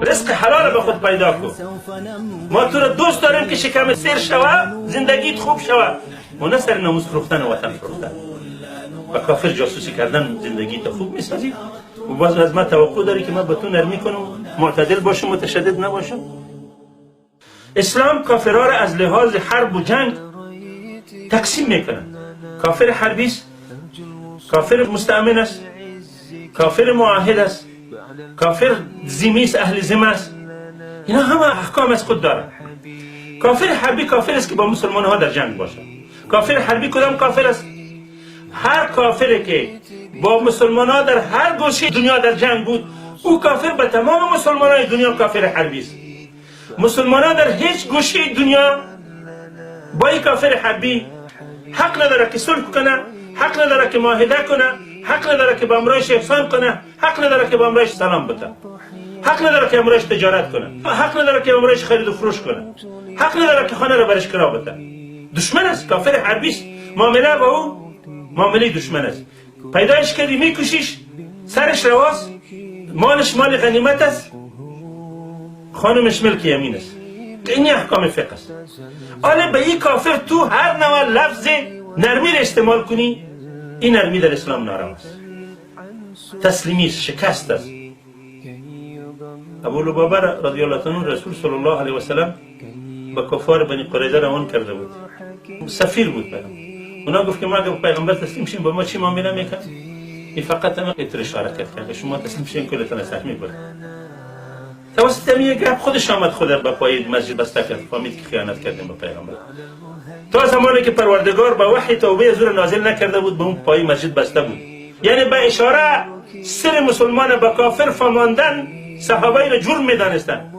رزق حلال به خود پیدا کن. ما تو را دوست داریم که شکم سیر شوه، زندگیت خوب شوه، و نه سر ناموس فروختن و وطن فروختن و کافر جاسوسی کردن زندگیت خوب میسازی. و باز از ما توقع داری که ما با تو نرمی کنم، معتدل باشم، متشدد نباشم. اسلام کافرها را از لحاظ حرب و جنگ تقسیم میکنه. کافر حربی است، کافر مستأمن است، کافر معاهد است، کافر ذمی است، اهل ذمه است. اینا همه احکام از خود دارن. کافر حربی کافر است که با مسلمان ها در جنگ باشه. کافر حربی کدام کافر است؟ هر کافری که با مسلمان ها در هر گوشه دنیا در جنگ بود، او کافر به تمام مسلمان های دنیا کافر حربی است. مسلمان ها در هیچ گوشه دنیا با این کافر حربی حق نداره که صلح کنه، حق نداره که معاهده کنه، حق نداره که با امرایش احسان کنه، حق نداره که با امرایش سلام بده، حق نداره که امرایش تجارت کنه، حق نداره که امرایش خرید و فروش کنه، حق نداره که خانه را برش کرا بده. دشمن است، کافر حربی است. معامله با او معامله دشمن است. پیدایش کردی میکشیش، سرش رواست، مالش مال غنیمت است، خانمش ملک یمین است. این احکام فقه است. حالا به این کافر تو هر نوع لفظ نرمی را استعمال کنی، این نرمی در اسلام ناروا است، تسلیمی است، شکست است. ابو لبابه رضی الله عنه رسول صلی الله علیه و سلم به کفار بنی قریظه روان کرده بود، سفیر بود پیغمبر. اونا گفت که ما اگه پیغمبر تسلیم شیم با ما چی معامله میکرد؟ این فقط هم اتر اشاره کرد که شما تسلیم شین کلتان از میبره. توسط همین گپ خودش آمد خود به پای مسجد بسته کرد، فهمید که خیانت کردیم به پیغمبر. تا زمانی که پروردگار با وحی توبه از او نازل نکرده بود، به اون پای مسجد بسته بود. یعنی به اشاره سر مسلمان به کافر فهماندن صحابه را جرم میدانستند.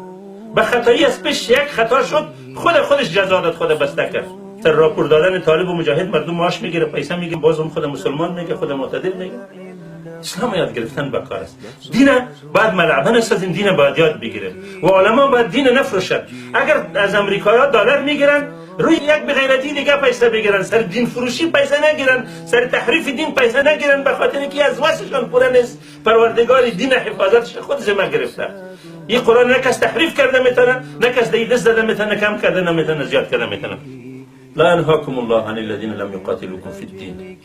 به خطایی از پیش یک خطا شد، خودش جزا داد، خود بسته کرد. سر راپور دادن طالب و مجاهد مردم معاش میگیره، پیسه میگیره، بازم خود مسلمان میگه، خود معتدل میگه. اسلام یاد گرفتن بکار است. دین باید ملعبه نسازیم، دین باید یاد بگیریم و علما باید دین نفروشند. اگر از امریکایا دلار میگیرن، روی یک بغیرتی دیگه پیسه بگیرن، سر دین فروشی پیسه نگیرن، سر تحریف دین پیسه نگیرن، به خاطر اینکه از وسشان پوره نیست. پروردگار دین حفاظتش خود ذمه گرفته. این قرآن نه کس تحریف کرده میتونه، نه کس دست زده میتونه، کم کرده نمیتونه، زیاد کرده میتونه. لا ينهاكم الله عن الذين لم يقاتلوكم في الدين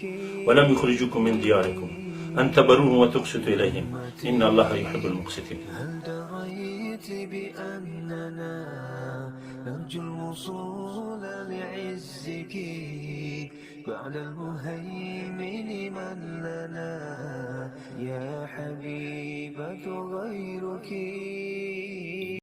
ولم يخرجوكم من دياركم أن تبروهم وتقسطوا إليهم إن الله يحب المقسطين. هل دريت بأننا نرجو الوصول لعزك بعد المهيمن من لنا يا حبيبة غيرك.